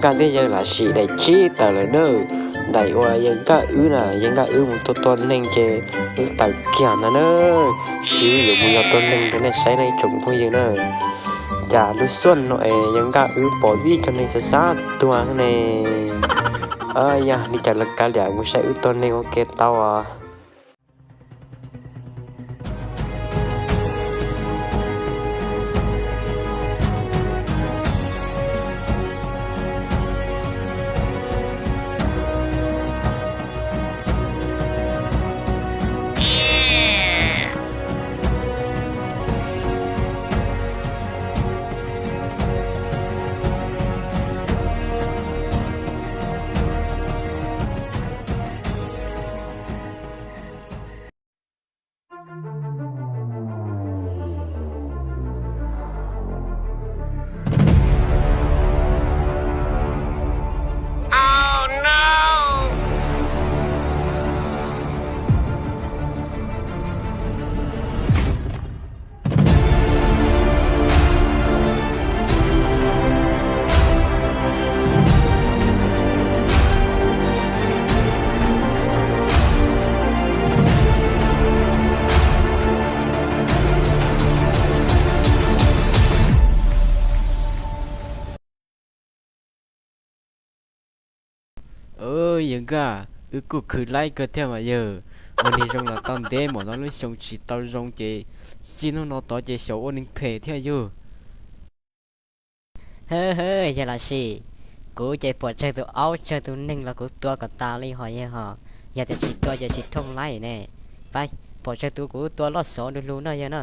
Nkaj thiab yawg Lam Sim daim tsib tawm lawm na. Daim uas yawg Nkaj wb na, yawg Nkaj wb mus tua tua neeg ces wb tawm kiag ntag na. Wb yuav mus yog tua neeg rau nej saib na ib tsoom phooj ywg na. Cas lub xyoo no es yawg Nkaj wb pom ib co neeg xav xav tuag ne. Yog li cas los kav liam mus saib wb tua neeg ua ke tau os. Yawg Nkaj, wb kuj khwv laib kawg thiab mas yawg. Ua neeg zoo los tau ntev, mam no lub xyoo tsis tau zoo ces txij hnub no tod ces xyaum ua neeg phem thiab yug. Hwb hwb, yawg Lam Sim, kuv ces pom tsawg tus aub tsawg tus neeg los kuv tua kom tas li hos yawg hos. Yog tias tsis tua ces tsis thooj laib ne. Pab, pom tsawg tus kuv tua loj xov du lug no yawg na.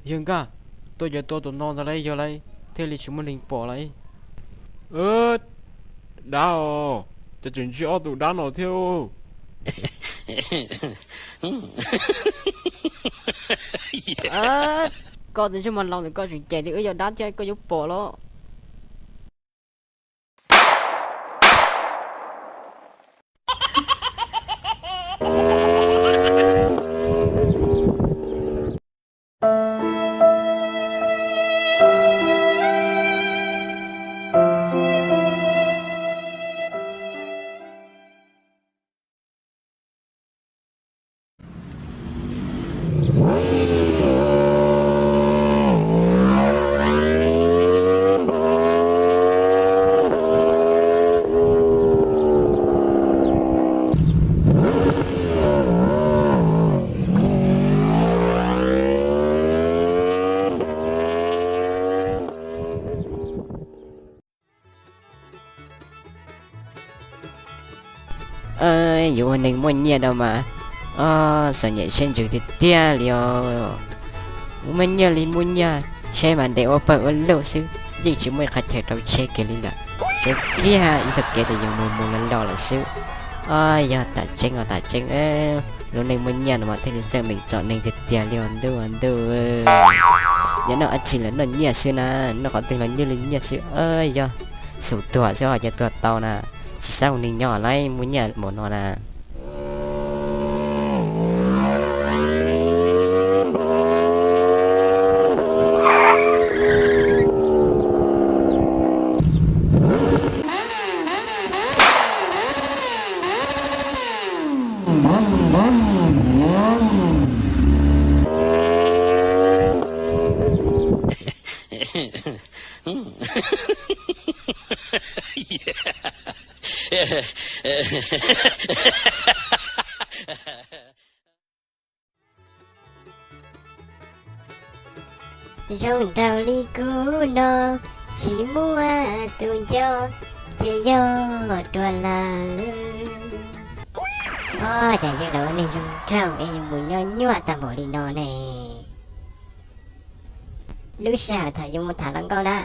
Yawg Nkaj, tuaj ces tua tus no ntag lauj, yog lawm thiaj li tsis muaj neeg pom lawm. Dab os, cas tseem ntsib ob tug dab no thiab. Koj tus ntsej muag laus ntawm koj tseem cem tias wb yog dab thiab koj yuav pom los. Yuav ua neeg muaj nyiaj no mas, txom nyem siab ntsws tiag tiag li os. Muaj nyiaj li muaj nyiaj, tsheb mas nres ua pawg ua lug xwb, yeej tsis muaj ib qhov chaw rau tsheb kiag li lawm. Tsuas kiag ib txoj kev rau yoov mus mus los los lawm xwb. Yog tam tseeb os tam tseeb, lub neej muaj nyiaj no mas thiaj li txawj meem txom neeg tiag tiag li os ntuj ntuj. Yog noj dab tsi los noj nyiaj xwb na, noj qhov twg los nyiaj li nyiaj xwb. Yog xum tuag xwb ho cov tuag tau na, tsis xav ua neeg nyob lawm, muaj nyiaj npaum no na. Zoo nraug li kuv no, tsis muaj tus nco, ces yog dua lawm. Os, cas yog lawv ua neeg zoo nraug es yuav mus nyuaj nyuaj tag npaum li no ne? Lub sij hawm thaum yuav mus tham hluas nkauj na,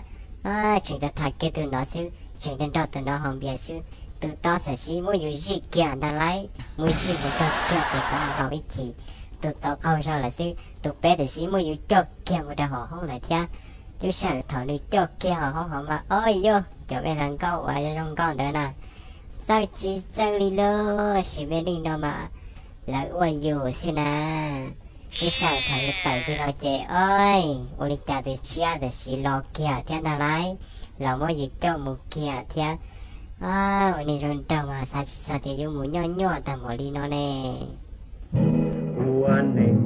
tseem tham kiag tus no xwb, tseem nrog tus no haus npias xwb, tus tod tam sim muab yus zij kiag ntag lauj, muab zij mus nrog kiag tus tod haus ib chim, tus tod qaug zog lawm xwb, tus peb tam sim muab yus coj kiag mus rau hauv hoob lawm thiab. Lub sij hawm thaum nws coj kiag hauv hoob hauv mas, o yog cov me hluas nkauj uas zoo nkauj ntawd na, txawj tsis txawj li lawm, sim me neej no mas lawv ua yus xwb na. Lub sij hawm thaum yus tawm kiag los ces, o, ua li cas tus tshiab tam sim los kiag thiab ntag lauj, los muab yus coj mus kiag thiab. Ua neeg zoo nraug mas xav tsis txog tias yuav mus nyuaj nyuaj tag npaum li no ne. Ua neeg